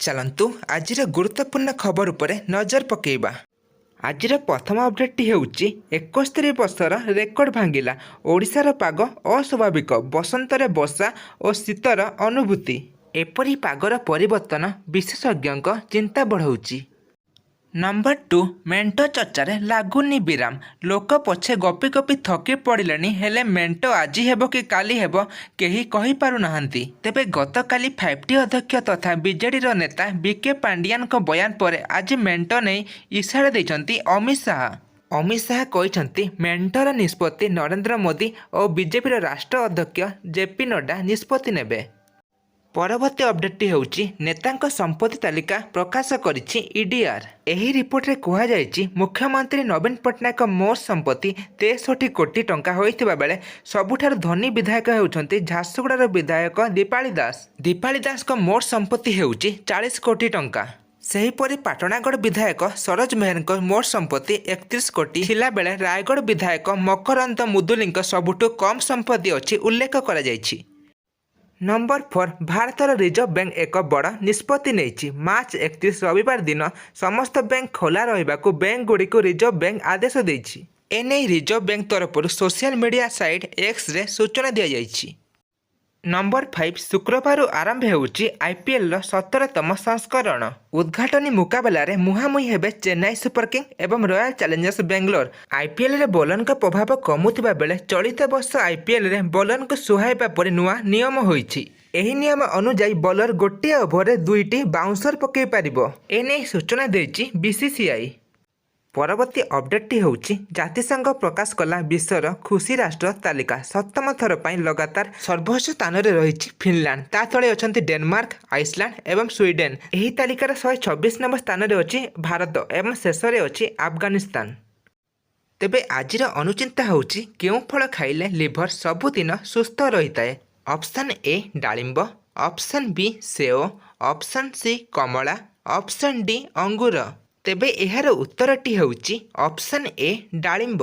ଚାଲନ୍ତୁ, ଆଜିର ଗୁରୁତ୍ୱପୂର୍ଣ୍ଣ ଖବର ଉପରେ ନଜର ପକାଇବା। ଆଜିର ପ୍ରଥମ ଅପଡେଟ୍ଟି ହେଉଛି, 71 ବର୍ଷର ରେକର୍ଡ ଭାଙ୍ଗିଲା। ଓଡ଼ିଶାର ପାଗ ଅସ୍ୱାଭାବିକ। ବସନ୍ତରେ ବର୍ଷା ଓ ଶୀତର ଅନୁଭୂତି। ଏପରି ପାଗର ପରିବର୍ତ୍ତନ ବିଶେଷଜ୍ଞଙ୍କ ଚିନ୍ତା ବଢ଼ାଉଛି। ନମ୍ବର 2, ମେଣ୍ଟ ଚର୍ଚ୍ଚାରେ ଲାଗୁନି ବିରାମ। ଲୋକ ପଛେ ଗପି ଗପି ଥକି ପଡ଼ିଲେଣି, ହେଲେ ମେଣ୍ଟ ଆଜି ହେବ କି କାଲି ହେବ, କେହି କହିପାରୁନାହାନ୍ତି। ତେବେ ଗତକାଲି 5ଟି ଅଧ୍ୟକ୍ଷ ତଥା ବିଜେଡିର ନେତା ଭିକେ ପାଣ୍ଡିଆନଙ୍କ ବୟାନ ପରେ ଆଜି ମେଣ୍ଟ ନେଇ ଇସାରା ଦେଇଛନ୍ତି ଅମିତ ଶାହା। ଅମିତ ଶାହା କହିଛନ୍ତି, ମେଣ୍ଟର ନିଷ୍ପତ୍ତି ନରେନ୍ଦ୍ର ମୋଦି ଓ ବିଜେପିର ରାଷ୍ଟ୍ର ଅଧ୍ୟକ୍ଷ ଜେପି ନଡ୍ଡା ନିଷ୍ପତ୍ତି ନେବେ। ପରବର୍ତ୍ତୀ ଅପଡେଟ୍ଟି ହେଉଛି, ନେତାଙ୍କ ସମ୍ପତ୍ତି ତାଲିକା ପ୍ରକାଶ କରିଛି ଇଡିଆର୍। ଏହି ରିପୋର୍ଟରେ କୁହାଯାଇଛି, ମୁଖ୍ୟମନ୍ତ୍ରୀ ନବୀନ ପଟ୍ଟନାୟକ ମୋଟ ସମ୍ପତ୍ତି 63 କୋଟି ଟଙ୍କା ହୋଇଥିବା ବେଳେ ସବୁଠାରୁ ଧନୀ ବିଧାୟକ ହେଉଛନ୍ତି ଝାରସୁଗୁଡ଼ାର ବିଧାୟକ ଦୀପାଳି ଦାସ। ଦୀପାଳି ଦାସଙ୍କ ମୋଟ ସମ୍ପତ୍ତି ହେଉଛି 40 କୋଟି ଟଙ୍କା। ସେହିପରି ପାଟଣାଗଡ଼ ବିଧାୟକ ସରୋଜ ମେହେରଙ୍କ ମୋଟ ସମ୍ପତ୍ତି 31 କୋଟି ଥିଲାବେଳେ ରାୟଗଡ଼ ବିଧାୟକ ମକରନ୍ଦ ମୁଦୁଲିଙ୍କ ସବୁଠୁ କମ୍ ସମ୍ପତ୍ତି ଅଛି ଉଲ୍ଲେଖ କରାଯାଇଛି। ନମ୍ବର 4, ଭାରତର ରିଜର୍ଭ ବ୍ୟାଙ୍କ ଏକ ବଡ଼ ନିଷ୍ପତ୍ତି ନେଇଛି। ମାର୍ଚ୍ଚ 31 ରବିବାର ଦିନ ସମସ୍ତ ବ୍ୟାଙ୍କ ଖୋଲା ରହିବାକୁ ବ୍ୟାଙ୍କଗୁଡ଼ିକୁ ରିଜର୍ଭ ବ୍ୟାଙ୍କ ଆଦେଶ ଦେଇଛି। ଏନେଇ ରିଜର୍ଭ ବ୍ୟାଙ୍କ ତରଫରୁ ସୋସିଆଲ ମିଡିଆ ସାଇଟ୍ ଏକ୍ସରେ ସୂଚନା ଦିଆଯାଇଛି। ନମ୍ବର 5, ଶୁକ୍ରବାରରୁ ଆରମ୍ଭ ହେଉଛି ଆଇପିଏଲ୍ର 17ତମ ସଂସ୍କରଣ। ଉଦ୍ଘାଟନୀ ମୁକାବିଲାରେ ମୁହାଁମୁହିଁ ହେବେ ଚେନ୍ନାଇ ସୁପର କିଙ୍ଗ ଏବଂ ରୟାଲ ଚ୍ୟାଲେଞ୍ଜର୍ସ ବେଙ୍ଗଲୋର। ଆଇପିଏଲ୍ରେ ବୋଲରଙ୍କ ପ୍ରଭାବ କମୁଥିବା ବେଳେ ଚଳିତ ବର୍ଷ ଆଇପିଏଲ୍ରେ ବୋଲରଙ୍କୁ ସୁହାଇବା ପରି ନୂଆ ନିୟମ ହୋଇଛି। ଏହି ନିୟମ ଅନୁଯାୟୀ ବୋଲର ଗୋଟିଏ ଓଭରରେ ଦୁଇଟି ବାଉନ୍ସର ପକାଇ ପାରିବ। ଏନେଇ ସୂଚନା ଦେଇଛି ବିସିସିଆଇ। ପରବର୍ତ୍ତୀ ଅପଡେଟ୍ଟି ହେଉଛି, ଜାତିସଂଘ ପ୍ରକାଶ କଲା ବିଶ୍ୱର ଖୁସି ରାଷ୍ଟ୍ର ତାଲିକା। ସପ୍ତମ ଥର ପାଇଁ ଲଗାତାର ସର୍ବୋଚ୍ଚ ସ୍ଥାନରେ ରହିଛି ଫିନଲାଣ୍ଡ। ତା ତଳେ ଅଛନ୍ତି ଡେନମାର୍କ, ଆଇସଲ୍ୟାଣ୍ଡ ଏବଂ ସ୍ୱିଡେନ। ଏହି ତାଲିକାର 126 ନମ୍ବର ସ୍ଥାନରେ ଅଛି ଭାରତ ଏବଂ ଶେଷରେ ଅଛି ଆଫଗାନିସ୍ତାନ। ତେବେ ଆଜିର ଅନୁଚିନ୍ତା ହେଉଛି, କେଉଁ ଫଳ ଖାଇଲେ ଲିଭର ସବୁଦିନ ସୁସ୍ଥ ରହିଥାଏ? ଅପସନ୍ ଏ ଡାଳିମ୍ବ, ଅପସନ୍ ବି ସେଓ, ଅପସନ୍ ସି କମଳା, ଅପସନ୍ ଡି ଅଙ୍ଗୁର। ତେବେ ଏହାର ଉତ୍ତରଟି ହେଉଛି ଅପସନ୍ ଏ ଡାଳିମ୍ବ।